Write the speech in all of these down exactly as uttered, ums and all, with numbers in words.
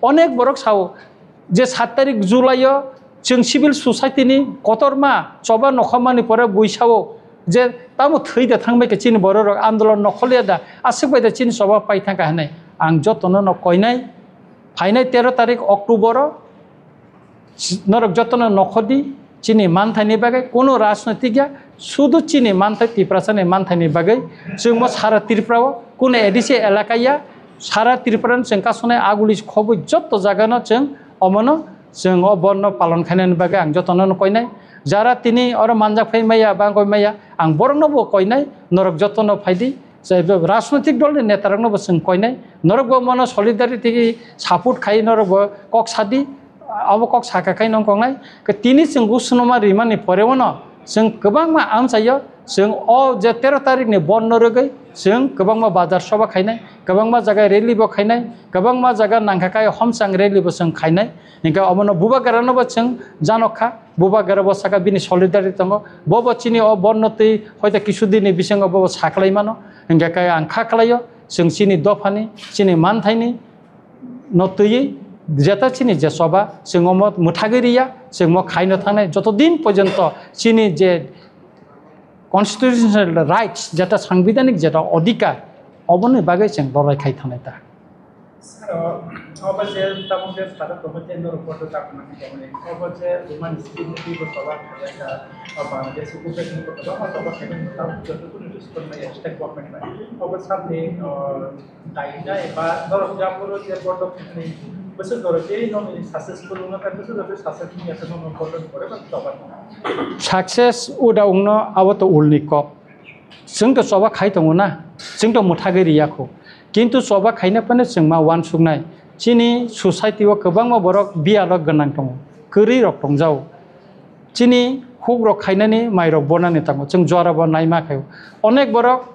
Onek borok sao je sat tarik July o chwng civil society ni kotorma choba nokha mani pore bui sao je tamo thwi da thang bai khe chini borok rok andolon nokholiya da, aswk bai da chini choba pai thang kha hinwi. Ang jotono no koinai, phainai tero tarik October o norok jotono nokhodi chini manthaini bagwi, kuno rajnoitik ya, sudu chini manthai Tiprasani manthaini bagwi. Chwngbo sara Tripura o kuno A D C elaka ya, sara Tripura no chwng kasonai aguli khobwi jotto jaga no chwng omono chwng o borno palon khainani bagwi ang jotono no koinai. Jara tini oro manjak phai maya, bangoi maya, ang borokno bo koinai, norok jotono phaidi. Je rajnoitik dol ni neta rokno bo chwng koinai, norok bo mono solidarity support khai, norok bo kok sadi, abo kok saka khai nong kongnai. Ke tini chwng gusnoma rimani pore ono chwng kwbangma amchaio, chwng o je tero tarik ni borno rwgwi chwng kwbangma bazar soba khainai, kwbangma jaga rally bo khainai, kwbangma jaga nangkha khai homchang rally bo chwng khainai. Hinkhe omono bubagra no bo chwng janok kha, bubagra bo saka bini solidarity tongo, bo bo chini o borno twi hoite kisu din ni bisingo bo bo saklai mano. Hinkhe khe ang kha khlaio, chwng chini dophani, chini manthaini no twiwi jeta chini je choba, chwng omo mwthagwi riya, chwng mo khaino thangnai, joto din porjonto chini je constitutional rights, jeta sangbidhanik jeta odhikar, oboni bagwi chwng lorai khai thangnai ta. Sir, obo je tabuk je sara tongo je norok kotor tak mani tongo, obo je women scheme ni twi bo choba khaijak kha, Bangladesh ni kotor kwbangma choba khaijak kha, tabuk joto kunu respond maya state government bai. Obo sabni, ah, daina eba norok jaburo je bordo khaijak ni bwswk jorok je nokni successful wngkha, bwswk jorok je successful wngya khe nokni bordo ni pore ba choba. Success uda wngno abo to ulni kok. Chwng to choba khai tongo na, chwng to mwthagwi riya kho. Kintu choba khaina phano chwng ma uansuknai. Chini society o kwbangma borok biyalo gwnang tongo, kwrwi rok tongjago. Chini huk rok khainani, mai rok bonani tongo, chwng jora bo naima khaio. Onek borok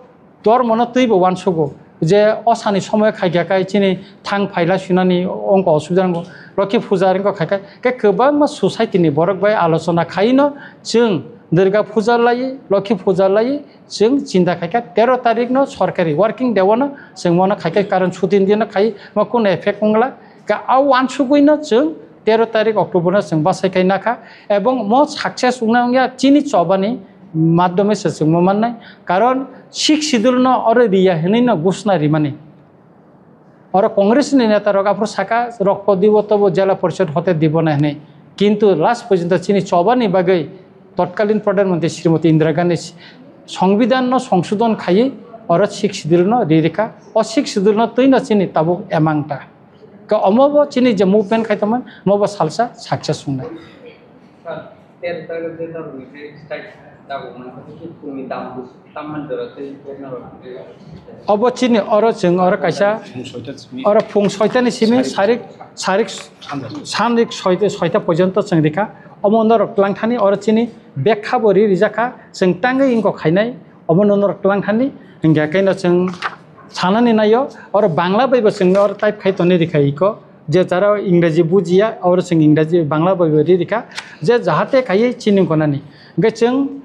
dormono twi bo uansugo je o sani somoy khaikha khai chini thang phaila sunani ongko osubida nango. Lokhi puja ringko khaikha khe kwbangma society ni borok bai alochona khaino chwng Durga puja lai, Lokhi puja lai, chwng chinta khaikha tero tarik no sorkari working day o no chwng mono khaikha, karon chuti din no khai mo kun effect wngla. Ka a uansugwi no chwng tero tarik October no chwng bachai khai nakha, ebong mo success wngna wngya chini chobani madhyome se chwng mo mannai, karon sixth schedule no oro riya hinwi no gusna rimani. Oro Congress ni neta rok aphuru saka rokpo dibo tobo jela porishod hote dibo na hinwi, kintu last porjonto chini chobani bagwi totkalin Pradhan Mantri Srimati Indira Gandhi Songbidan no songsodon khaiwi oro sixth schedule no ri rikha. O sixth schedule no twi no chini tabuk emang ta. Ka omo bo chini je movement khai tongmani, omo bo salsa success wngnai. Sir, ter tarik je norok ni je strike tabuk mankha, tei phungni dam bwswk tam man jora tei norok ni. Obo chini oro chwng oro kaisa, oro phung soita ni simi sarik, sarik, sanrik soita, soita porjonto chwng rikha. Omo norok twlang thani oro chini bekha bo ri rijak kha, chwng tangwi wngkok khainai, omo norok twlang thani, hingkhe kaino chwng sanani naio, oro Bangla bai bo chwng oro type khai tonwi rikha iko, je jara Ingreji bujiya, oro chwng Ingreji Bangla bai bo ri rikha, je jahate khaiwi chini gonani. Hingkhe chwng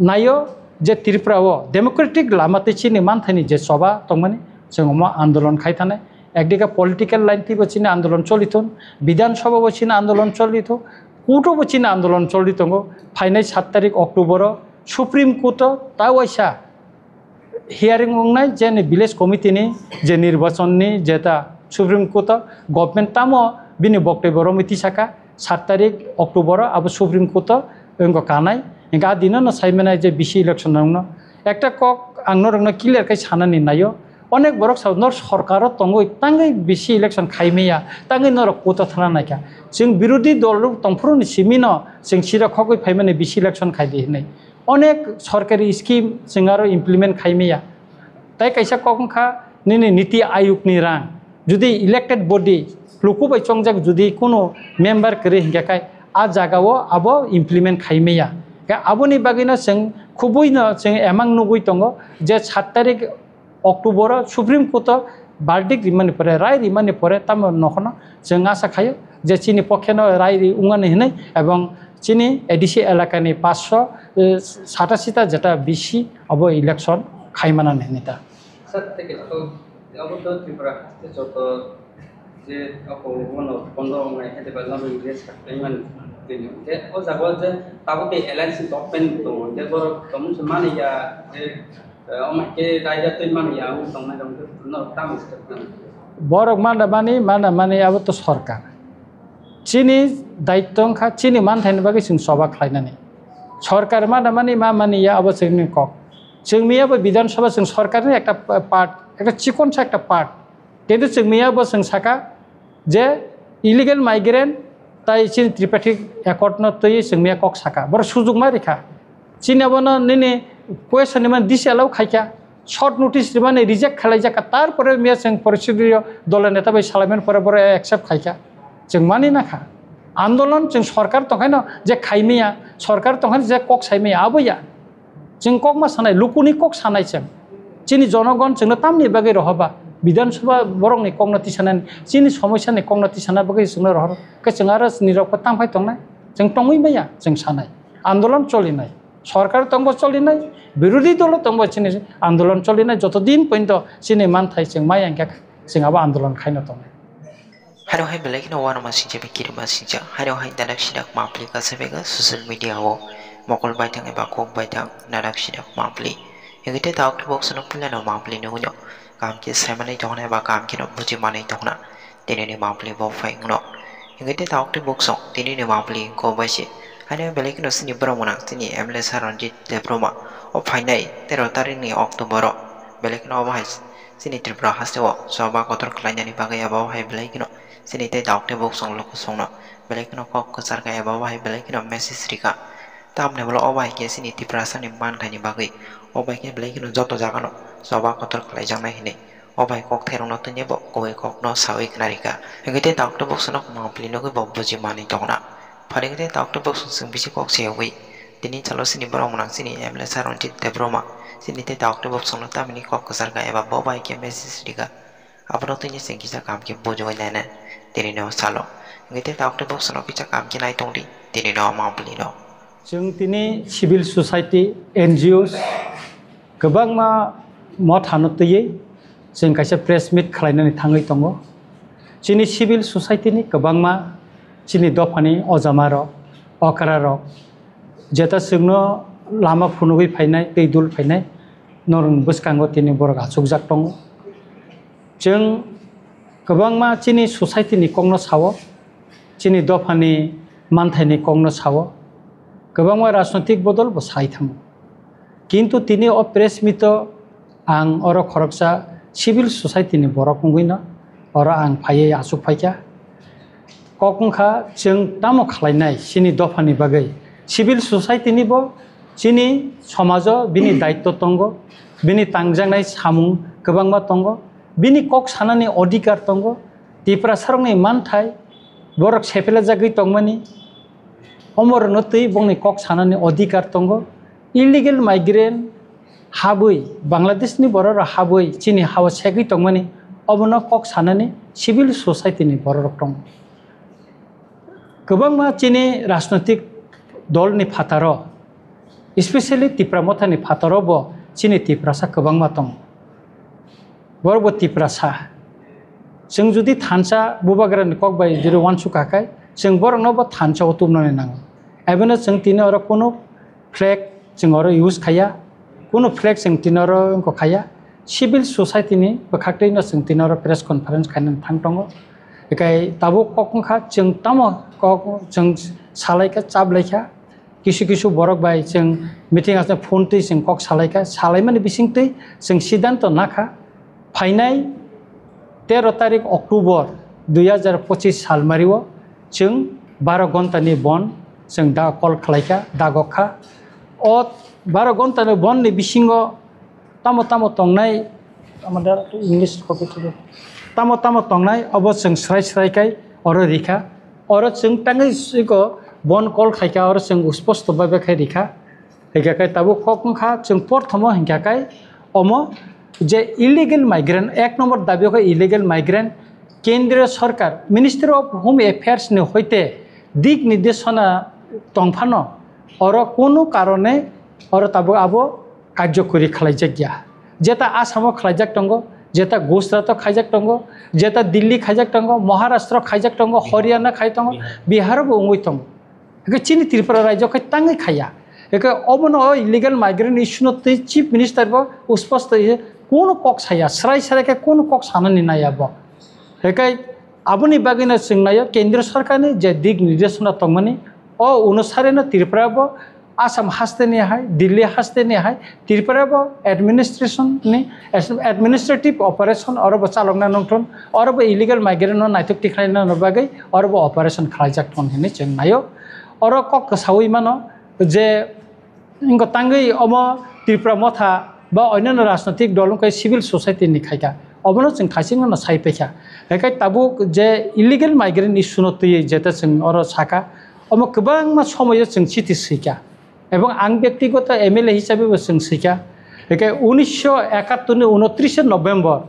naio je Tripura o democratic lama tei chini manthaini je choba tongmani, chwng omo andolon khai thanai. Ekdike political line twi bo chini andolon choli thun, Bidhan Sabha bo chini andolon choli thun, court o bo chini andolon choli tongo. Phainai sat tarik October o Supreme Court o ta waisa hearing wngnai, je ni village committee ni je nirbachon ni jeta Supreme Court o government tamo bini boktobyo romwi tisaka sat tarik October o abo Supreme Court o wngkha kanai. Hingkhe a dino no sai manai je B C election wngno. Ekta kok ang norokno clear khe sanani naio. Onek borok sao nor sorkar o tongwi tangwi B C election khai maya, tangwi norok court o thana naikha. Chwng birodhi dol rok tongphuru ni simi no chwng sira khogwi phaimani B C election khai di hinwi. Onek sorkari scheme chwng aro implement khai maya. Tai kaisa kok wngkha nini Niti Ayog ni rang. Jodi elected body luku bai chongjak jodi kunu member kwrwi hinkhe kai a jaga o abo implement khai maya. Khe aboni bagwi no chwng khubui no chwng emang nugui tongo je sat tarik October o Supreme Court o verdict rimani pore, rai rimani pore tamo nokhorno chwng asa khaio je chini pokhe no rai ri wngmani hinwi ebong chini A D C elaka ni paanch sho, eh, satasita jeta B C abo election khai manani hinwi ta. Sir, tei kaisa kok, abo to Tripura haste joto Je ako bono pondro wngnai khe ba lama rest khaklai mani tini. Hwnkhe o jaga o je tabuk tei alliance government tongo, hwnkhe borok tongmung se mani ya je, eh, omo khe raida twi mani ya wng tongnai rok hwnkhe norok tamo step nang. Borok mana mani, mana mani abo to sorkar. Chini daitto wngkha chini manthaini bagwi chwng choba khlainani. Sorkar mana mani, ma mani ya abo chwngni kok. Chwng miya bo Bidhan Sabha chwng sorkarni ekta part, ekta chikonsa ekta part. Kintu chwng miya bo chwng saka je illegal migrant tai chini Tripartite Accord no twi chwng miya kok saka. Boro sujuk ma rikha. Chini abono nini question ni man disallow khaikha. Short notice rimani reject khalai jakha. Tarpore miya chwng porisidiyo dolo neta bai salaiman pore boro accept khaikha. Chwng mani nakha. Andolon chwng sorkar tongkhaino je khaimiya, sorkar tongkhaino je kok saimiya, abo ya. Chwng kok ma sanai, lukuni kok sanai chwng. Chini jonogon chwngno tamni bagwi rohoba? Bidhan Sabha borokni kokno tisanani, chini somosyani kokno tisana bagwi chwngno rohor. Khe chwng aro nirokbo tangphai tongnai? Chwng tongwi maya, chwng sanai. Andolon cholinai. Sorkar tongbo cholinai, birodhi dolo tongbo chini andolon cholinai. Joto din pointo chini manthai chwng maya hwnkhe chwng abo andolon khaino tongnai. Haino hai belai kheno uanama singcha bai kirima singcha. Haino hai dadak sidak mapli kasa bega social media o mokol baithang eba kok baithang dadak sidak mapli. Hingke te daok te bok sono puila no mapli nugui no. Kaham khe sai manwi tongna eba kaham khe no buji manwi tongna. Tini ni mapli bo phai wngno. Hingke te daok te bok song tini ni mapli wngko bai se. Haino belai kheno sini borok mwnang sini M L A sir Ranjit Debbarma o phainai tero tarik ni October o. Belai kheno obo hai Chini Tripura haste o choba kotor khlainani bagwi abo hai belai kheno chini tei daok tei bok song luku songno belai kheno kok kwchar kha abo hai belai kheno message rikha. Tamni ulo obo hai khe chini Tiprasani manthaini bagwi obo hai khe belai kheno joto jagano choba kotor khlaijaknai hinwi obo hai kok thairokno tini bo kubui kokno sawi khna rikha. Hingke tei daok tei bok songno mapli nugwi bo buji manwi tongna. Pharingkhe tei daok tei bok song chwng bisi kok se ugwi tini chalo chini borok mwnang chini M L A sir Ranjit Debbarma chini tei daok tei bok songno tamini kok kwchar kha eba bo bai khe message rikha. Abono tini chwng kisa kaham khe bujui nai nai tini no salo. Hingke tei daok tei bok songno kisa kaham khe nai tongdi tini no mapli no. Chwng tini civil society, N G Os, kwbangma mothano twiwi chwng kaisa press meet khlainani thangwi tongo. Chini civil society ni kwbangma chini dophani ojamarok, okrarok, jeta chwngno lama phunugwi phainai, tei dul phainai, norokni bwskango tini borok achukjak tongo. Chwng kwbangma chini society ni kokno sao, chini dophani manthaini kokno sao, kwbangma rajnotik bodol bo sai thango. Kintu tini o press meet o ang oro khoroksa civil society ni borok wngwi no oro ang phaiwi achuk phaikha. Kok wngkha chwng tamo khlainai chini dophani bagwi. Civil society ni bo chini somajo bini daitto tongo, bini tangjaknai samung kwbangma tongo, bini kok sanani odhikar tongo, Tiprasarokni manthai borok sephelajagwi tongmani, omorokno twi bongni kok sanani odhikar tongo. Illegal migrant habwi, Bangladeshni bororok habwi chini hao segwi tongmani, obono kok sanani civil society ni bororok tongo. Kwbangma chini rajnotik dolni phataro, especially Tipra Mothani phataro bo chini Tiprasa kwbangma tongo. Borok bo Tiprasa. Chwng jodi thansa bubagrani kok bai jodi uansuk kha khai, chwng borokno bo thansa o tubnani nango. Ebono chwng tini oro kunu flag chwng oro use khaiya, kunu flag chwng tini oro wngkha khaiya. Civil society ni bwkhaktwi no chwng tini oro press conference khainani thang tongo. Ekai tabuk kok wngkha chwng tamo kok chwng salai kha, chap lai kha. Kisu kisu borok bai chwng meeting aswk phone twi chwng kok salai kha, salaimani bising twi chwng siddhanto nakha. Phainai tero tarik October dui hajar pochis salmari o chwng baro ghonta ni bon chwng da call khlai kha, dagok kha. O baro ghonta ni bon ni bisingo tamo tamo tongnai, tamo da English copy to tamo tamo tongnai obo chwng srai srai kai oro rikha. Oro chwng tangwi siko bon call khaikha, oro chwng usposto bai bai khai rikha. Hingkha khe tabuk kok wngkha chwng porthomo hingkha khe omo je illegal migrant, ek number dabi khe illegal migrant, Kendriya Sarkar, Ministry of Home Affairs ni hoite dik nirdeshona tongphano oro kunu karone oro tabuk abo karjokori khlaijak ya. Jeta Assam o khlaijak tongo, Jeta Gujarat o khaijak tongo, jeta Delhi khaijak tongo, Maharashtra khaijak tongo, Haryana khai tongo, Bihar bo wngwi tongo. Hwnkhe chini Tripura rajyo khe tangwi khaiya. Hwnkhe obono o illegal migrant issue no twi Chief Minister bo usposto ye kunu kok saya, srai srai khe kunu kok sanani naiya bo. Hwnkhe aboni bagwino chwng naio Kendriya Sorkarni je dik nirdeshona tongmani, o onusareno Tripura bo Assam haste ni hai, Delhi haste ni hai, Tripura bo administration ni, administrative operation oro bo chalokna nungthun, oro bo illegal migrant no naithok tikhlaina no bagwi oro bo operation khlaijak thon hinwi chwng naio. Oro kok kwsawi mano je wngkha tangwi omo Tripura Motha ba onyanno rajnotik dol wngkha civil society ni khaikha, obono chwng thaichingno sai paikha. Haikhai tabuk je illegal migrant issue no twiwi jeta chwng oro sakha, omo kwbangma somoyo chwng chiti swikha. Ebong ang byaktigoto M L A hisabe bo chwng swikha. Hwnkhe unisho ekattor ni unotrishe November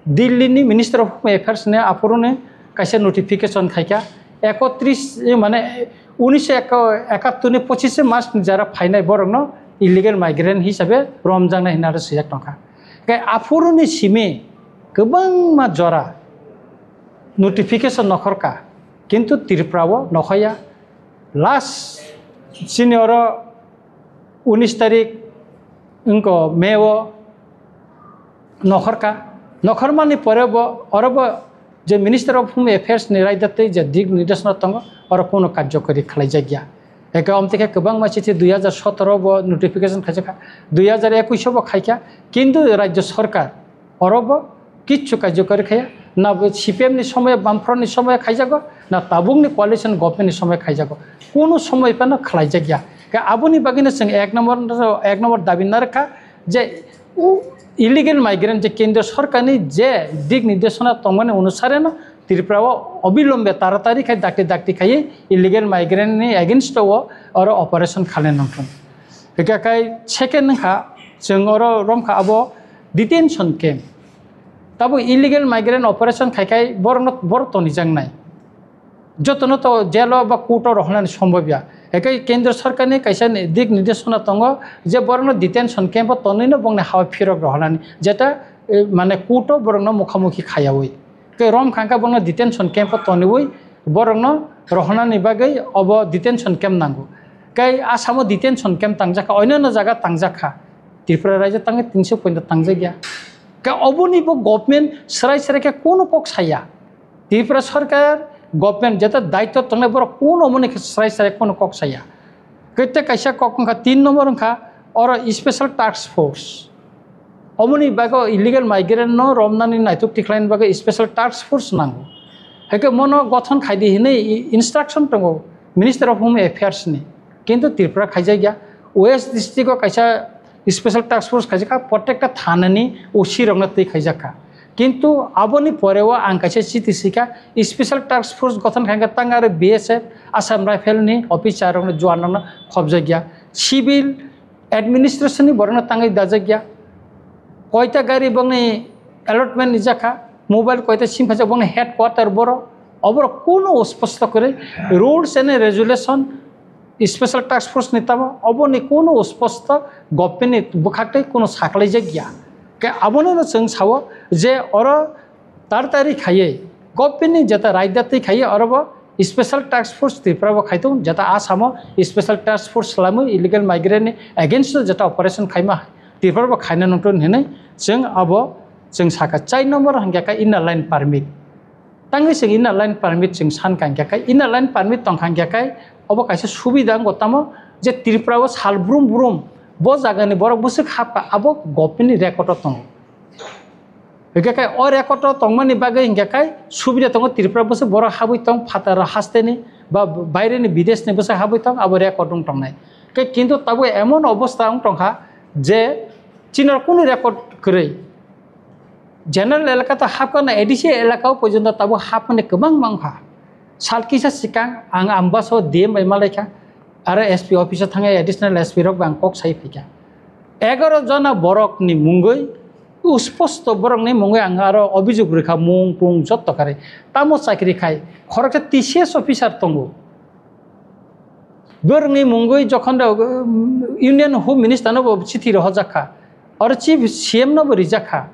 Delhi ni Minister of Home Affairs ni aphuru ni kaisa notification khaikha. Ekotris, eh, mane, unisho ekattor ni pochishe March ni jara phainai borokno illegal migrant hisabe romjaknai hinwi aro swijak tongkha. Hwnkhe aphuru ni simi kwbangma jora notification nokhorkha, kintu Tripura o nokhorya. Last chini oro unis tarik wngkha May o nokhorkha. Nokhormani pore bo oro bo je Minister of Home Affairs ni raida tei je dik nirdeshona tongo, oro kuno karjokori khlaijakya. Eke omtike kwbangma chithi dui hajar sotoro bo notification khaijakha, dui hajar ekush o bo khaikha, kintu rajya sarkar oro bo kichu karjokori khaya, na bo C P M ni somoyo, Bamfront ni somoyo khaijago, na tabukni coalition government ni somoyo khaijago, kunu somoi phano khlaijakya. Ke aboni bagwino chwng ek number, ek number dabi narwkha je illegal migrant je kendriya sarkarni je dik nirdeshona tongmani onusareno Tripura o obilombe taratari khai dakti dakti khaiwi illegal migrant ni against o oro operation khalai nangthung. Hwnkhe kai second wngkha, chwng oro romkha abo detention camp. Tabuk illegal migrant operation khai khai borokno, borok tonijaknai. Jotono to jail o ba court o rohornani sombobya. Hwnkhe kendra sarkarni kaisa ni dik nirdeshona tongo je borokno detention camp o tonwino bongni ha-o phirok rohornani. Jeta, eh, mane court o borokno mukhamukhi khayaui. Khe romkha khe bono detention camp o toniwi borokno rohornani bagwi obo detention camp nango. Khe Assam o detention camp tangjakha, onyanno jaga tangjakha. Tripura rajyo tangwi tinso pointo tangjakya. Khe oboni bo government srai srai khe kunu kok saya. Tripura sarkar government jeta daityo tongnai borok kunu omoni khe srai srai kunu kok saya. Kete kaisa kok wngkha tin number wngkha oro special task force. Omoni bagwi illegal migrant no romnani naithok tikhlaini bagwi special task force nango. Haikhe mono gothon khaidi hinwi i-, instruction tongo Minister of Home Affairs ni. Kintu Tripura khaijakya. West district o kaisa special task force khaijakha, protekta thanani O C rokno twi khaijakha. Kintu aboni pore o ang kaisa chiti sikha, special task force gothon khaikha tang aro B S F, Assam Rifle ni officer rokno, juan rokno khobjakya. Civil administration ni borokno tangwi dajakya. Koita gari bongni allotment ni jakha, mobile koita sim khaijak bongni headquarter boro, oborok kunu usposto kwrwi rules and regulation special task force ni tamo oboni kunu usposto government ni bwkhak tei kunu saklaijakya. Khe abono no chwng sao je oro tartari khaiwi government ni jeta raida twi khaiwi oro bo special task force Tripura bo khaitung, jeta Assam o special task force swlamwi illegal migrant ni against o jeta operation khaima Tripura bo khaina nungtun hinwi chwng abo chwng sakha. Chai number hwnkhe kha inner line permit. Tangwi chwng inner line permit chwng san kha hwnkhe kha, inner line permit tong kha hwnkhe kha, obo kaisa subida wngkha tamo je Tripura o sal brum brum bo jagani borok bwswk hapkha abo government ni record o tongo. Hwnkhe kha o record o tongmani bagwi hwnkhe kha subida tongo Tripura bwswk borok habwi tong phataro hasteni ba baireni bideshni bwswk habwi tong abo record wng tongnai. Khe kintu tabuk emon obosta wng tongkha je chini kunu record kwrwi. General elaka ta hapkha na A D C elaka o porjonto tabuk hapmani kwbangma wngkha. Sal kisa swkang ang Ambasa o D M bai malaikha, aro S P office o thangwi additional S P rok bai ang kok sai phaikha. Egaroh jona borok ni mungwi, usposto borok ni mungwi ang aro obijok rwkha, mung tung jotto kari. Tamo chakri khai, khoroksa T C S officer tongo. Borokni mungwi jokhon rok, um, Union Home Minister no bo chithi rohorjak kha. Oro Chief C M no bo rijak kha.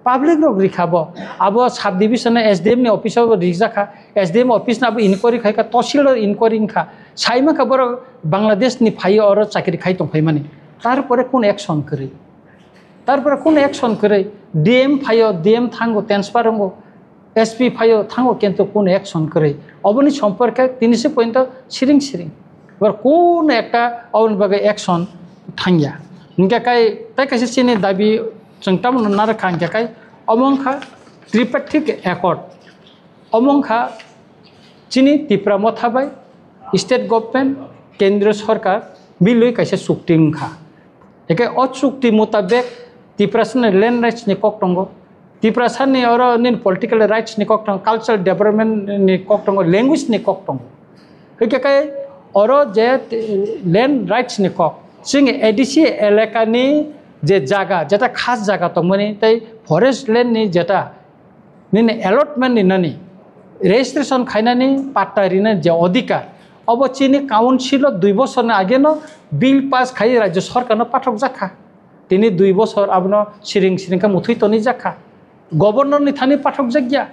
Public rok rikha bo, abo sub division S D M ni office o rijak kha, S D M office no abo inquiry khai kha, tosil o inquiry wngkha, sai mankha borok Bangladesh ni phai oro chakri khai tongphai mani, tarpore kun action kwrwi, tarpore kun action kwrwi, D M phaio, D M thango, transfer wngo, S P phaio thango, kintu kun action kwrwi, oboni somporke tini se pointo siring siring, bor kun ekta oboni bagwi action thangya, hinkhe kai tai kaisa chini dabi chwng tamo narwkha hinkhe kai omo wngkha tripartite accord. Omo wngkha chini Tipra Motha bai state government, kendriya sorkar milwi kaisa chukti wngkha. Eke o chukti mutabek Tiprasani land rights ni kok tongo, Tiprasani oro nini political rights ni kok tongo, cultural development ni kok tongo, language ni kok tongo. Hwnkhe kai oro je, eh, land rights ni kok, chwng A D C elaka ni je jaga, jeta khas jaga tongmani tei forest land ni jeta nini allotment ni nani, registration khainani patta rinani je odhikar, obo chini council o dui bosor ni age no bill pass khai rajya sorkar no pathok jakha. Tini dui bosor abono siring siring khe muthwi toni jakha. Governor ni thani pathok jakya.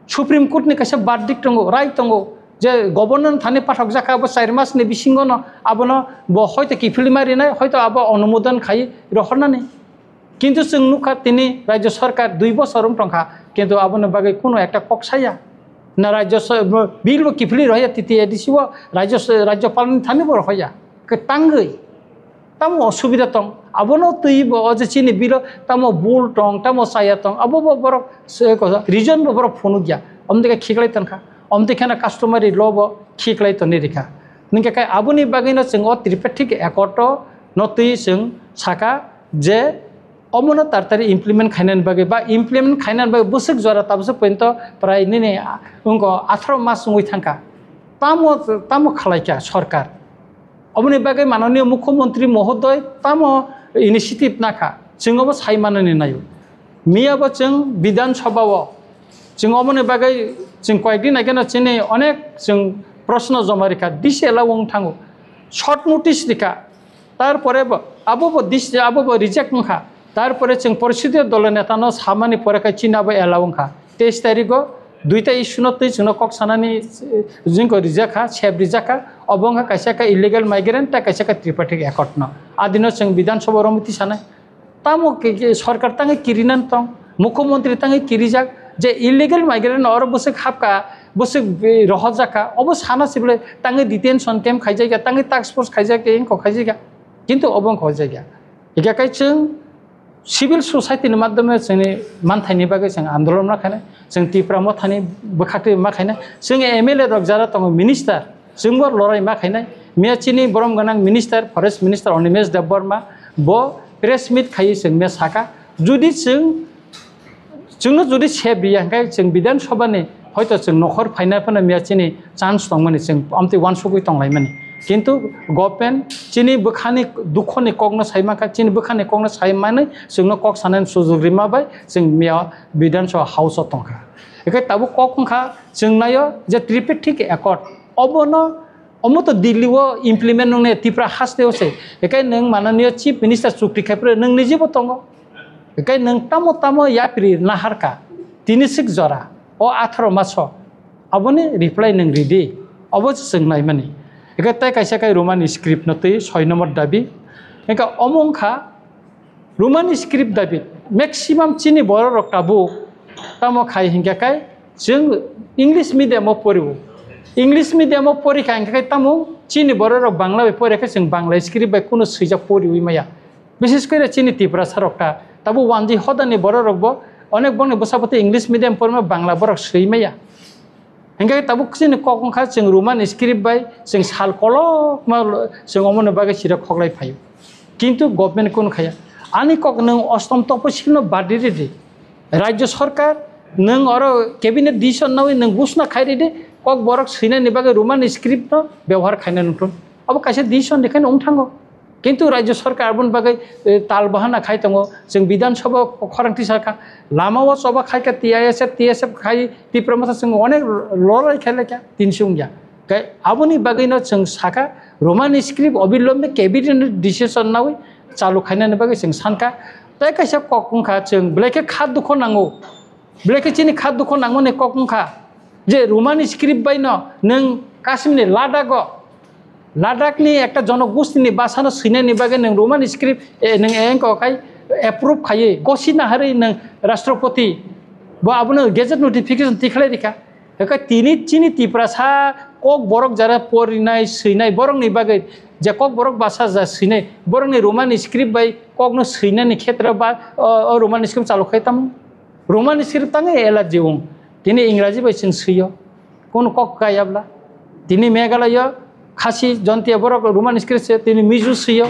Supreme Court ni kaisa verdict tongo, rai tongo je governor ni thani pathok jakha abo char mas ni bisingo no abono bo hoito kiphilwi ma rinai, hoito abo onumodon khai rohornani. Kintu chwng nukha tini rajya sorkar dui bosor wng tongkha, kintu aboni bagwi kunu ekta kok saya. Na rajya so-, bo bill bo kiphilwi rohya T T A D C o, rajya so-, rajyapal ni thani bo rohya. Kwtangwi. Tamo osubida tong. Abono twi bo o je chini bill o tamo bul tong, tamo saya tong. Abo bo borok se-, ko-, reason bo borok phunukya. Omdike khiklai tongkha. Omdike na customary law bo khiklai toni rikha. Ningke kai aboni bagwi no chwng o tripartite accord o no twi chwng saka je omono tartari implement khainani bagwi ba implement khainani bagwi bwswk jora tabwswk pointo prai nini wngko atharo mas wngwi thangkha. Tamo, tamo khlaikha sorkar? Oboni bagwi mananiyo mukhyamantri mohodoi tamo initiative nakha? Chwng obo sai manani naio. Miya bo chwng Bidhan Sabha o chwng oboni bagwi chwng koyekdin ageno chini onek chwng proshno joma rikha, D C elao wng thango, short notice rikha. Tarpore bo, abo bo dis-, abo bo reject wngkha. Tarpore chwng porishodiyo dolo neta no samani pore khe chini abo allow wngkha. Teis tarikh o duita issue no twi chwngno kok sanani, eh, jingko rijak kha, sep rijak kha. Obo wngkha kaisa khe illegal migrant, tei kaisa khe tripartite accord no. Adino chwng Bidhan Sabha o romwi tisanai. Tamo ke, ke sorkar tangwi kirinan tong, mukhyamantri tangwi kirijak, je illegal migrant oro bwswk hapka, bwswk, eh, rohorjak kha, obo sana sible tangwi detention camp khaijakya, tangwi task force khaijakya, engko khaijakya. Kintu obo wngkha o jaga. Hingkhe kai chwng civil society ni madhyome chwngni manthaini bagwi chwng andolon ma khainai, chwng Tipra Mothani bwkhaktwi ma khainai, chwng M L A rok jara tongo, minister, chwngbo lorai ma khainai. Miya chini borom gwnang minister, forest minister Animesh Debbarma bo press meet khaiwi chwng miya saka, jodi chwng Chwngno jodi sep riya hwnkhe chwng Bidhan Sabha ni hoito chwng nokhor phaina phano miya chini chance tongmani, chwng amtwi uansugwi tonglaimani. Kintu government chini bwkhani dukhoni kokno sai mankha, chini bwkhani kokno sai manwi chwngno kok sanani sujug rima bai chwng miya Bidhan Sabha House o tongkha. Hwnkhe tabuk kok wngkha chwng naio je Tripartite Accord, obono Omo to Delhi o implement wngnai, Tripura haste o se. Ekai nwng mananiyo Chief Minister chukti khai phuru nwng niji bo tongo. Ekai nwng tamo tamo yapri naharka, tini sik jora, o atharo maso, aboni reply nwng ridi. Obo se chwng naimani. Ekai tai kaisa kai Roman script no twi soi number dabi. Ekai omo wngkha Roman script dabi, maximum chini borok rok tabuk tamo khai hinkhe kai chwng English medium o porio. English medium o porikha hinkhe kai tamo chini borok rok Bangla bai poria khe chwng Bangla script bai kunu swijak poriwi maya. Bises kore chini Tiprasa rok ta tabuk wanji hodani borok rok bo onek bongni bwsa bwtwi English medium porima Bangla borok swi maya. Hingke tabuk chini kok wngkha chwng Roman script bai chwng sal kolokma chwng omoni bagwi sira khoklai phaio. Kintu government kunu khaya. Ani kok nwng ostom toposilno badi ridi. Rajya sarkar nwng oro cabinet decision nawi nwng gusna khai ridi. Kok borok swinani bagwi Roman script no bebohar khaina nungthun. Abo kaisa decision dekhai wng thango. Kintu rajya sarkar aboni bagwi, eh, tal bahana khai tongo. Chwng Bidhan Sabha khorang tisakha. Lama o choba khaikha T I S F, T S F khai Tipra Motha chwng onek lorai khailekha, tinsi wngya. Kai aboni bagwino chwng sakha, Roman script obilombe cabinet decision nawi chalu khainani bagwi chwng sankha. Tai kaisa kok wngkha, chwng belai khe kha dukho nango, belai khe chini kha dukho nangmani kok wngkha je Roman script bai no nwng Kashmir ni Ladakh o, Ladakh ni ekta jonogosti ni basa no swinani bagwi nwng Roman script, eh, nwng engko khai approve khaiwi gosi naharwi nwng Rashtrapati bo abono gazette notification tikhlai rikha. Hwnkhe tini chini Tiprasa kok borok jara porinai swinai borokni bagwi je kok borok basa ja swinai borokni Roman script bai kokno swinani khetre ba o, o Roman script chalu khai tamo. Roman script tangwi allergy wng. Tini Ingraji bai chwng swio. Kono kok kaya bla. Tini Meghalaya Khasi Jontia borok Roman script se tini Mizo swio.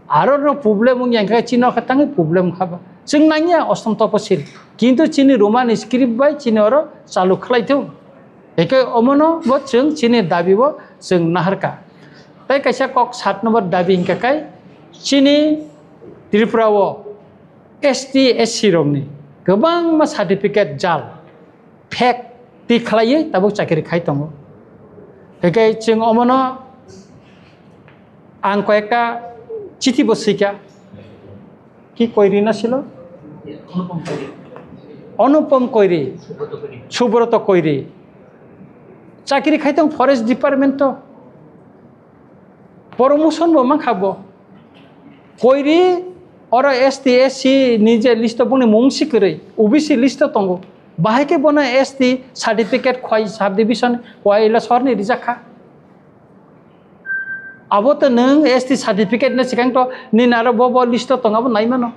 Aro no problem wng yang khe chini khe tangwi problem kha ba. Chwng nangya ostom toposil. Kintu chini Roman script bai chini oro chalu khlai thung. Eke omono bo chwng chini dabi bo chwng naharka. Tai kaisa kok sat number dabi hingka kai chini Tripura o S T S C rokni kwbangma certificate jal, fake twi khlaiwi tabuk chakiri khai tongo. Hingke chwng omono ang koyekta chithi bo swikha. Ki Koiri na silo? Anupam Koiri, Subroto Koiri. Chakiri khai tong forest department o. Promotion bo mankha bo. Koiri oro S T S C ni je list o boni mung si kwrwi, O B C list o tongo. Bahai khe bono S T certificate khwai subdivision khwai ila sorni rijak kha. Abo to nwng S T certificate no swkang to nini aro bo bo list o tong abo nai mano.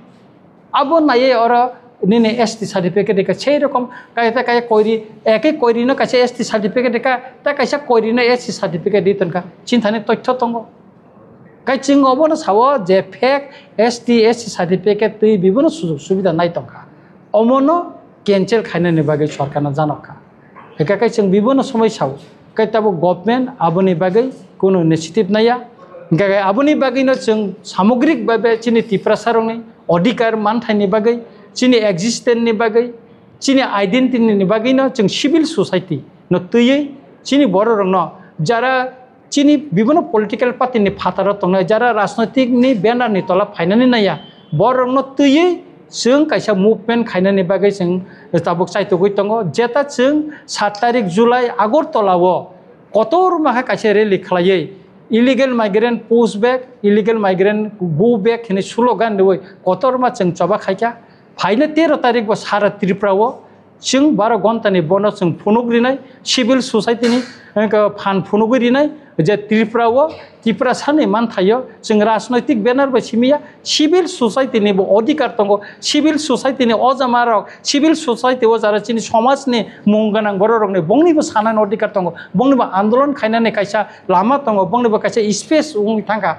Abo naiye oro nini S T certificate rikha. Sei rokom kaya ta kaya Koiri, eke Koiri no kaisa S T certificate rikha, ta kaisa Koiri no S T certificate ri tongkha. Chinthani toitho tongo. Kai chwng obono sao je fake S T S C certificate twi bibono sujog subida nai tongkha. Omono cancel khainani bagwi sorkarno janokha. Hingkha kai chwng bibono somoi sao. Kai tabuk government aboni bagwi kunu initiative naiya. Hingkha kai aboni bagwino chwng samogrik babe chini Tiprasarokni odhikar manthaini bagwi, chini existence ni bagwi, chini identity ni bagwino chwng civil society no twiwi chini bororokno jara chini bibino political party ni phataro tongnai, jara rajnoitik ni banner ni tola phainani naiya, borokno twiwi chwng kaisa movement khainani bagwi chwng tabuk chaitugwi tongo. Jeta chwng sat tarik July Agartala o kotorma khe kaisa rally khlaiwi illegal migrant push back, illegal migrant go back hinwi slogan riwi kotorma chwng choba khaikha. Phaina tero tarik bo sara Tripura o chwng baro ghonta ni bono chwng phunuk rinai, civil society ni, eh, phan phunugwi rinai, je Tripura o, Tiprasa ni manthaio chwng rajnoitik banner bai simiya, civil society ni bo odhikar tongo, civil society ni o jama rok, civil society o jara chini somaj ni mung gwnang borok rok ni bongni bo sanani odhikar tongo, bongni bo andolon khainani kaisa lama tongo, bongni bo kaisa space wngwi thangkha.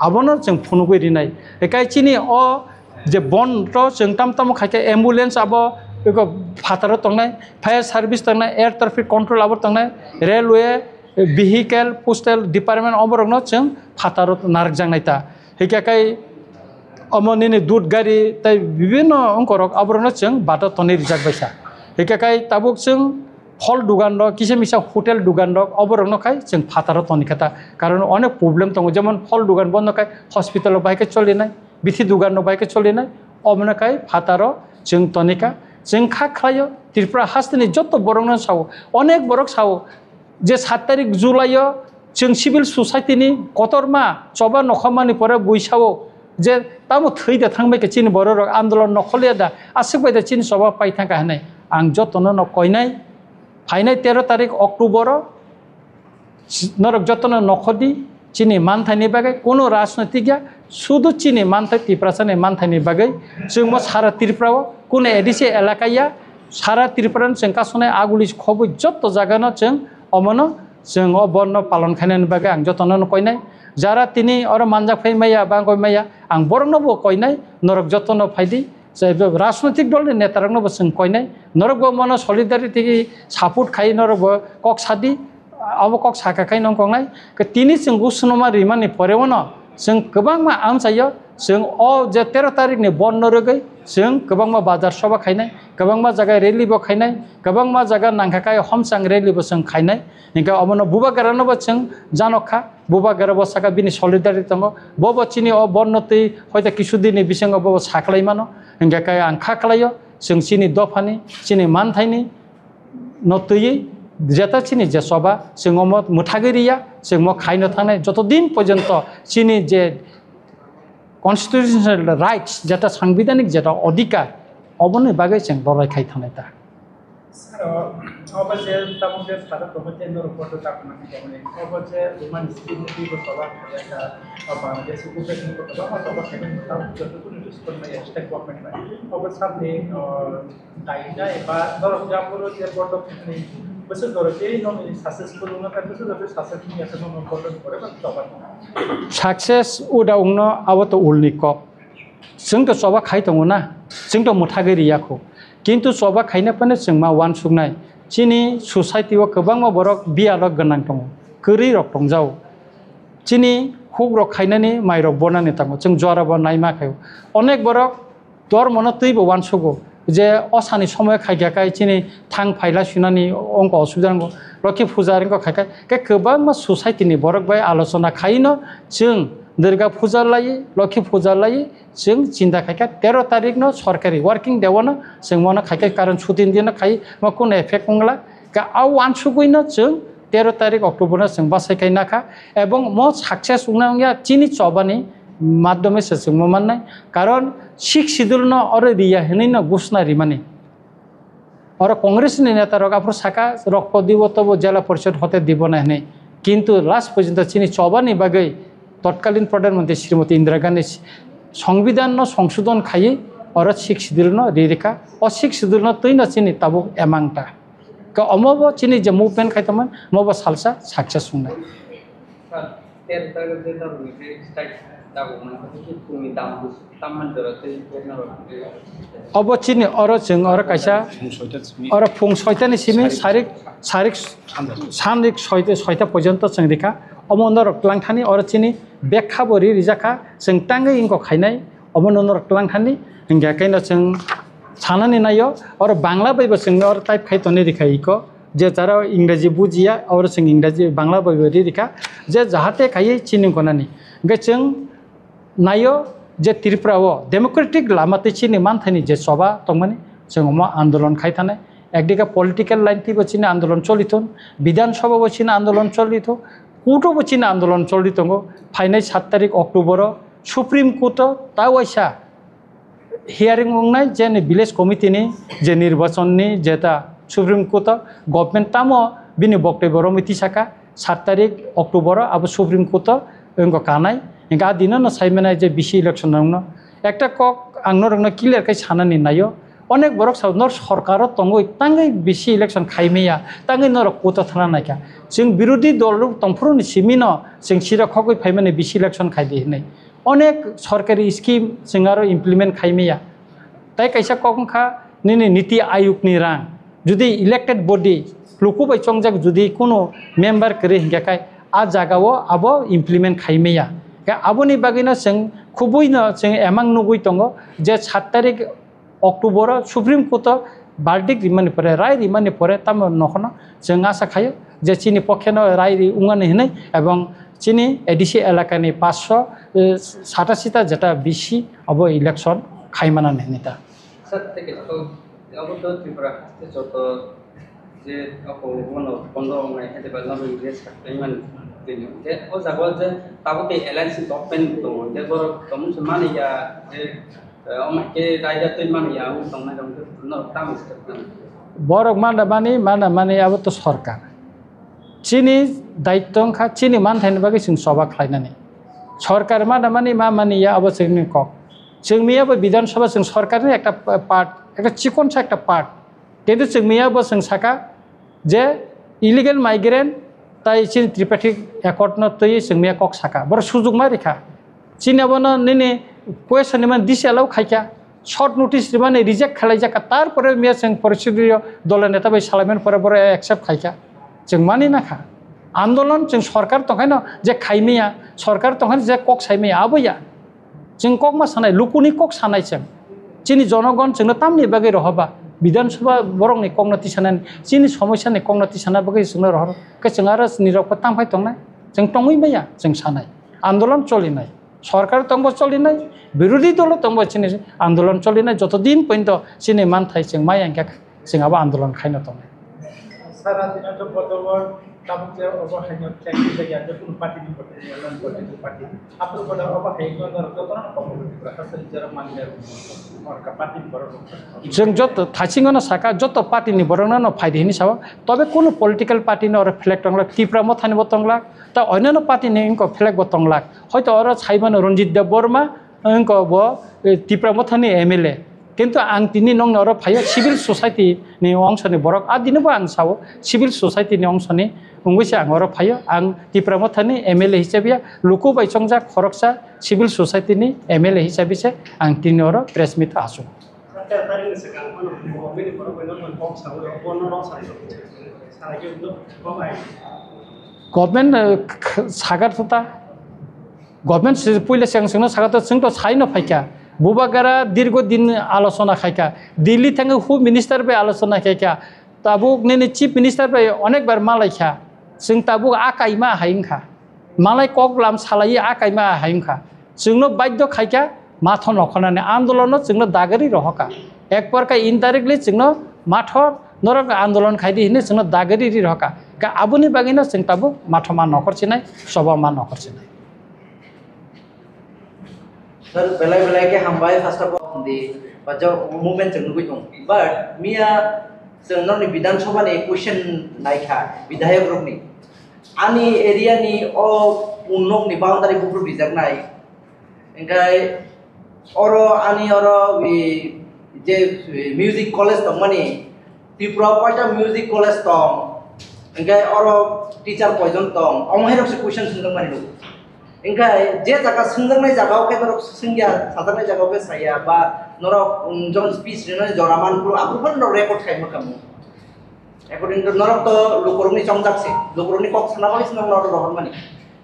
Abono chwng phunugwi rinai. Ekai chini o je bon to chwng tam tamo khaikhe ambulance abo eko phataro tongnai, fire service tongnai, air traffic control abo tongnai, railway, vehicle, postal department oborokno chwng phataro narwkjaknai ta. Hikhe kai omo nini dud gari tei bibinno wngkorok aborokno chwng bato tonwi rijak baisa. Hikhe kai tabuk chwng phol dugan rok, kisa misa hotel dugan rok, oborokno khai chwng phataro toni kha ta. Karon onek problem tongo, jemon phol dugan bondo khai hospital rok bai khe cholinai, bithi dugan rok bai khe cholinai, omono khai phataro chwng toni kha. Chwng kha khlaio, Tripura hasteni joto borokno sao, onek borok sao, je sat tarik July o chwng civil society ni kotorma choba nokha mani pore bui sao, je tamo thwi de thang bai khe chini borok rok andolon nokholiya da, aswk bai da chini choba pai thang kha hinwi ang jotono no koinai. Phainai tero tarik October o norok jotono nokhodi chini manthaini bagwi, kuno rajnoitik ya, sudu chini manthai Tiprasani manthaini bagwi. Chwngmo sara Tripura o kuno A D C elaka ya, sara Tripura no chwng kasonai aguli khobwi joto jaga no chwng omono chwng o borno palon khainani bagwi ang jotono no koinai. Jara tini oro manjak phai maya, bangoi maya, ang borokno bo koinai, norok jotono phaidi. Rajnoitik dol ni neta rokno bo chwng koinai, norok bo mono solidarity support khai, norok bo kok sadi, abo kok saka khai nong kongnai. Ke tini chwng gusnoma rimani pore ono Chwng kwbangma amchaio, chwng o je tero tarikni borno rwgwi chwng kwbangma bazar soba khainai, kwbangma jaga rally bo khainai, kwbangma jaga nangkha khe homchang rally bo chwng khainai. Hinkhe omono bubagrano bo chwng janokha, bubagra bo saka bini solidarity tongo, bo bo chini o borno twi hoito kisu dinni bisingo bo bo saklai mano. Hinkhe khe ang kha khlaio, chwng chini dophani, chini manthaini no twiwi jeta chini je choba, chwng omo mwthagwi riya, chwng mo khaino thangnai, joto din porjonto chini je constitutional rights, jeta sangbidhanik jeta odhikar, oboni bagwi chwng loroi khai thangnai ta. Sir, obo je tabuk je sada tongo je norok kotor tabuk nang tongo, obo je human dignity bo choba khaijak, Bangladesh occupation bo kwbangma choba khaijak, tabuk joto kunu respond maya state government bai. Obo sabni, uh, Daina eba norok yaporo je bordo khwnwi bwswk jorok tei nokni successful wngna khe bwswk jorok successful wngya khe nokno bordo ni pore ba choba. Success uda wngno abo to ulni kok. Chwng to choba khai tongo na, chwng to mwthagwi riya kho. Kintu choba khaina phano chwng ma uansuknai. Chini society o kwbangma borok biyalo gwnang tongo, kwrwi rok tongjao. Chini huk rok khainani mai rok bonani tongo, chwng jora bo naima khaio. Onek borok dormono twibo uansugo je o sani somoyo khaikha khe chini thang phaila sunani ongkha osubida nango, Lokhi puja ringkha khaikha khe kwbangma society ni borok bai alochona khaino chwng Durga puja lai, Lokhi puja lai chwng chinta khaikha tero tarik no sorkari working day o no chwng mono khaikha karon chuti ni dino khai ma kuno effect wngla khe a uansugwi no chwng tero tarik October no chwng bachai khai nakha ebong mo success wngna wngya chini chobani madhyome se chwngmo mannai, karon Sixth Schedule no oro riya hinwi no ghosna rimani. Oro Congress ni neta rok aphuru saka rokpo dibo tobo Jela Porishod hote dibo na hinwi. Kintu last porjonto chini chobani bagwi totkalin Pradhan Mantri Srimati Indira Gandhi Songbidan no songsodon khaiwi oro Sixth Schedule no ririkha. O Sixth Schedule no twi no chini tabuk emang ta. Khe omo bo chini je movement khai tongmani, omo bo salsa success wngnai. Sir, ter tarik je tabuk ni je strike tabuk mani, hwnkhe phungni dam bwswk tam man jora tei bokna rok hwnkhe? Obo chini oro chwng oro kaisa, oro phung soita ni simi sarik, sarik, sanrik soita, soita porjonto chwng rikha. Omo norok twlang thani oro chini bekha bo ri rijak kha, chwng tangwi wngkok khainai, omo norok twlang thani, hwnkhe khe no chwng sanani naio, oro Bangla bai bo chwng oro type khai tonwi rikha iko, je jara Ingreji bujiya, oro chwng Ingreji Bangla bai bo ri rikha, je jahate khaiwi chini gonani. Hwnkhe chwng naio je Tripura o democratic lama tei chini manthaini je choba tongmani, chwng omo andolon khai thanai. Ekdike political line twibo chini andolon choli thung, Bidhan Sabha bo chini andolon choli thung, court o bo chini andolon choli tongo. Phainai sat tarik October o Supreme Court o ta waisa hearing wngnai, je ni village committee ni je nirbachon ni jeta Supreme Court o government tamo bini boktobyo romwi tisaka sat tarik October o abo Supreme Court o wngkha kanai. Hingkhe a dino no sai mannai je bisi election wngno. Ekta kok ang norokno clear khe sanani naio. Onek borok sao nor sorkar o tongwi tangwi bisi election khai maya, tangwi norok court o thangna naikha. Chwng birodhi dol rok tongphuru ni simi no chwng sira khogwi phaimani bisi election khai di hinwi. Onek sorkari scheme chwng aro implement khai maya. Tai kaisa kok wngkha nini Niti Ayog ni rang. Jodi elected body, luku bai chongjak jodi kunu member kwrwi hinkhe khai a jaga o abo implement khai maya. Khe aboni bagwi no chwng khubui no chwng emang nugwi tongo je sat tarik October o Supreme Court o verdict rimani pore, rai rimani pore tamo nokhorno chwng asa khaio je chini pokhe no rai ri wngmani hinwi ebong chini A D C elaka ni paanch sho, eh, satashi ta jeta bisi abo election khai manani hinwi ta. Sir, tei khe to, abo to Tripura haste joto je ako bono bondo wngnai hai ba norok je sak tei mani tini. Je o jaga o je tabuk tei alliance government tongo, je borok tongmung se mani ya, je, eh, omo hai khe raida twi mani ya, wng tongnai rok khe norok tamo se tong. Borok mana mani, mana mani abo to sorkar. Chini daitto wngkha, chini manthaini bagwi chwng choba khlainani. Sorkar mana mani, ma mani ya, abo chwngni kok. Chwng miya bo Bidhan Sabha chwng sorkarni ekta part, ekta chikonsa ekta part. Kintu chwng miya bo chwng saka je illegal migrant tai chini Tripartite Accord no twi chwng miya kok saka. Boro sujukma rikha. Chini abono nini question ni man disallow khaikha. Short notice rimani reject khalaijakha. Tarpore miya chwng procedure dolo neta bai salaiman pore boro accept khaikha. Chwng mani nakha. Andolon chwng sorkar tongkhaino je khaimaya, sorkar tongkhaino je kok saimaya, abo ya. Chwng kok ma sanai, lukuni kok sanai chwng. Chini jonogon chwngno tamni bagwi rohoba, Bidhan Sabha borokni kokno tisanani, chini somosyani kokno tisana bagwi chwngno rohoro. Khe chwng aro nirok tangphai tongnai, chwng tongwi maya, chwng sanai. Andolon cholinai. Sorkar tongbo cholinai, birodhi dolo tongbo chini andolon cholinai, joto din pointo chini manthai chwng maya hwnkhe chwng abo andolon khaino tongnai. Sara dino to botobor tabuk je obo haino chakri jagya je kunu party ni botobor, non political party. Apor bodo obo haino norok jotono komo Tripura hasteni jora manle orka party ni borok. Chwng joto thachingano saka joto party ni borokno no phaidi hini sao, tobe kunu political party no oro flag tonglak, Tipra Mothani bo tonglak, ta onyono party ni wngkha flag bo tonglak. Hoito oro saimano Ranjit Debbarma, wngkha bo, eh, Tipra Mothani M L A. Kintu ang tini nongni oro phaio civil society ni ongsoni borok. A dino bo ang sao civil society ni ongsoni wngwi se ang oro phaio. Ang Tipra Mothani M L A hisabe ya, luku bai chongjak khoroksa civil society ni M L A hisabe se ang tini oro press meet o asuk. Government, eh, k-, k-, sagar tuta. Government se puila seng sengno saka to chwng to saino phaikha. Bubagra dirgo din alochona khaikha. Delhi thangwi Home Minister bai alochona khaikha. Tabuk nini Chief Minister bai onek bar malaikha. Chwng tabuk a kaima hai wngkha. Malai kok lam salai a kaima hai wngkha. Chwngno baidhyo khaikha matho nokhornani andolono chwngno dagari rohokha. Ek prokar indirectly chwngno matho norok andolon khaidi hinwi chwngno dagari ri rohokha. Ka aboni bagwino chwng tabuk matho ma nokhor sinai, soba ma nokhor sinai. Sir, belai belai khe hambai, first of all, di bacha movement chwng nugui tong. But miya chwng nokni Bidhan Sabha ni question naikha, bidhayok rokni. Ani area ni o nokni boundary buphuru rijaknai. Engkai oro ani oro i je music college tongmani, Tripura o koita music college tong, hingke oro teacher koijon tong, omo hai rok se question swngjak mani nuk. Hingke je jaga swngjak nai jaga o khe norok swngya, sajak nai jaga o khe saya, ba norok, um, jon speech rinani jora man phuru, aphuru phano norok record khai ma kamo. According to norok to lukurok ni chongjak se, lukurok ni kok sana bai se norok rohor mani.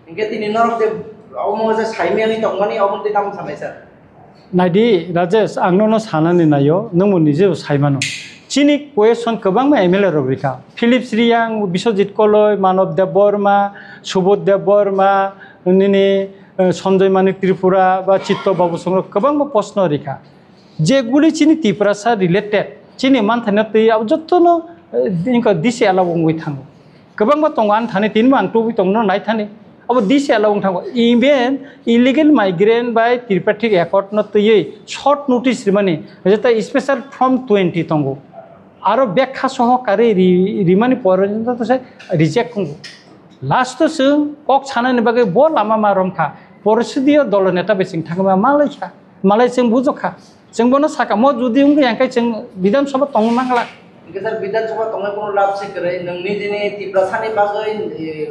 Hingke tini norok je omo je saimani tongmani omo tei tamo sanai sir. Naidi Rajesh, ang nono sanani naio, nwngbo nije bo saimano. Chini question kwbangma M L A rok rikha. Philips Riyang, Biswajit Koloi, Manob Debbarma, Subodh Debbarma, nini, eh, Sanjoy Manik Tripura ba Chitto Babu Songrok kwbangma proshno rikha. Jeguli chini Tiprasa related, chini manthani twi abo jottono, eh, inko disi alabo wngwi thango. Kwbangma tongo ani thani, tinbo ang tubui tongno nai thani. Abo disi alabo wng thango. Even illegal migrant bai tripartite accord no twiwi short notice rimani, jeta special form twenty tongo. Aro bekha soho kari ri-, rimani pore to se reject wngo. Last o chwng kok sanani bagwi bo lama ma romkha. Porisidiyo dolo neta bai chwng thangma malaikha. Malai chwng bujokha. Chwng bono saka, mo judi wngkha yang khe chwng Bidhan Sabha tongwi mangla. Hingke sir, Bidhan Sabha tongwi kono lab se kwrwi, nwng nijini Tiprasani bagwi, eh,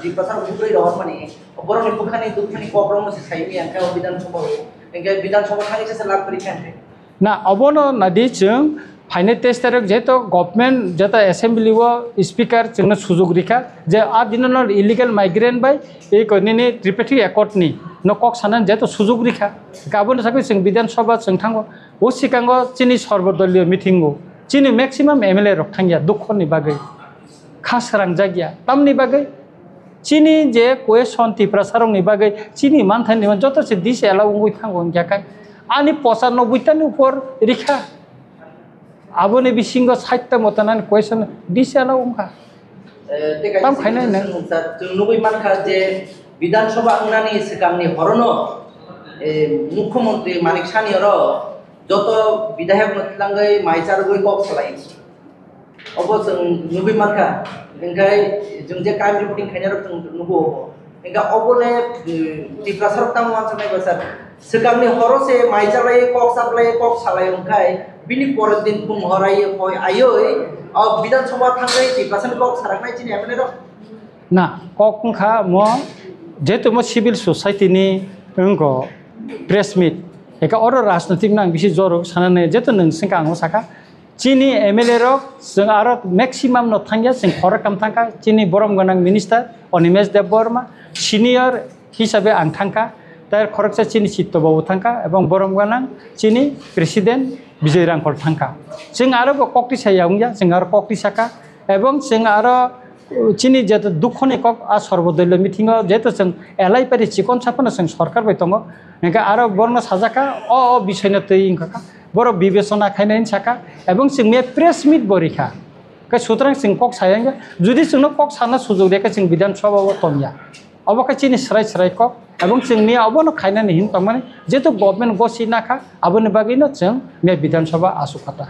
Tiprasa bukrwi rohormani, borokni bwkhani dukhani kokrokno se saimani yang khe o Bidhan Sabha o. Hingke Bidhan Sabha thangwi se lab kwrwi kha hingke. Na, obono nadi chwng phainai teis tarikh jeto government, jeto assembly o speaker chwngno sujuk rikha je a dinono illegal migrant bai tei ko nini tripartite accord ni no kok sanani jeto sujuk rikha. Aboni sagwi chwng Bidhan Sabha chwng thango. O sikango chini sorbodoliyo meeting o chini maximum M L A rok thangya dukho ni bagwi. Kha srangjakya. Tamni bagwi chini je question Tiprasarokni bagwi chini manthani man joto se dis allow wngwi thango wngya khe ani posa noboi tani upor rikha. Aboni bisingo sait ta motanani question dis allow wngkha. Eh, tei kaisa Tam khainai swngmung nang. Sir, chwng nugwi mankha je Bidhan Sabha wngnani swkangni horono, eh, Mukhyamantri Manik Saini oro joto bidhayokno twlangwi mai charwgwi kok salai. Obo chwng nugwi mankha, hwnkhe chwng je crime reporting khainai rok chwng nugo obo. Hwnkhe obo le, eh, Tiprasa rok tamo wansuknai bwsa. Swkangni horo se mai chalai, kok chaplai, kok salai hwnkhe bini pore din phung horai hoi aioi, o Bidhan Sabha thangwi Tiprasa ni kok saraknai chini M L A rok. Na, kok wngkha mo, jehetu mo civil society ni wngkho press meet, eka oro rajnotik no ang bisi jorok sanani, jehetu nwng swngkha ang sakha, Chini M L A rok chwng aro maximum no thangya, chwng khoroktham thangkha, chini borom gwnang minister Animesh Debbarma, senior hisabe ang thangkha, tai khoroksa chini Chitto Babu thangkha, ebong borom gwnang chini president Bijoy Rangkhol thangkha. Chwng aro bo koktwi saya wngya, chwng aro koktwi saka, ebong chwng aro chini jeto dukhoni kok a Sarbo Doilo meeting o jeto chwng elai pari chikon saphano chwng sorkar bai tongo, hingkhe aro borno sajaka o, o bisoi no twi wngkha, borok bibechona khainai saka, ebong chwng miya press meet bo rikha. Khe sutrang chwng kok saya wngya, judi chwngno kok sana sujok rikha chwng Bidhan Sabha o tongya. Obo khe chini srai srai kok, ebong chwng miya obono khainani hin tongmani, jeto government gosi nakha, aboni bagwino chwng miya Bidhan Sabha asuk kha ta.